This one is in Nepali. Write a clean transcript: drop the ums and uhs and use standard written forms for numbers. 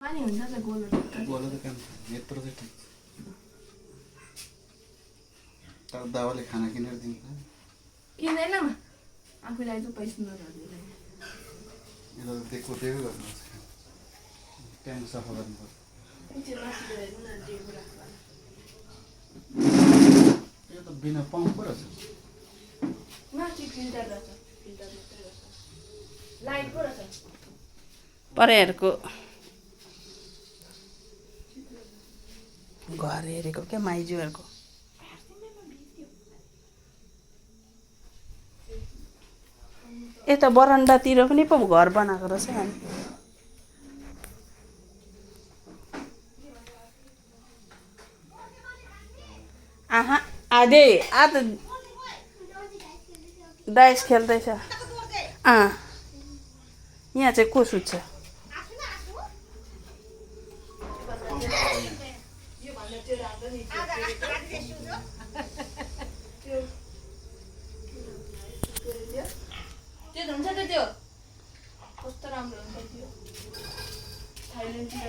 पानी हुन्छ त गोलो गोलो त काम यत्रो चाहिँ ठिक तर दावाले खाना किनेर दिन्छ किन्दैन म आफूलाई चाहिँ पैसा नदिँदैन यो त दिएको गर्नुपर्छ ट्याङ्क सफा गर्नुपर्छ यो त बिना पम्प पो रहेछ माथि फिल्टर रहेछ फिल्टर मात्रै रहेछ लाइट पो रहेछ परेहरूको घर हेरेको क्या माइजूहरूको यता बरन्डातिर पनि पो घर बनाएको रहेछ अनि आहा आधे आ त डाइस खेल्दैछ यहाँ चाहिँ को सुत्छ त्यो हुन्छ त त्यो कस्तो राम्रो हुन्छ त्यो थाइल्यान्डतिर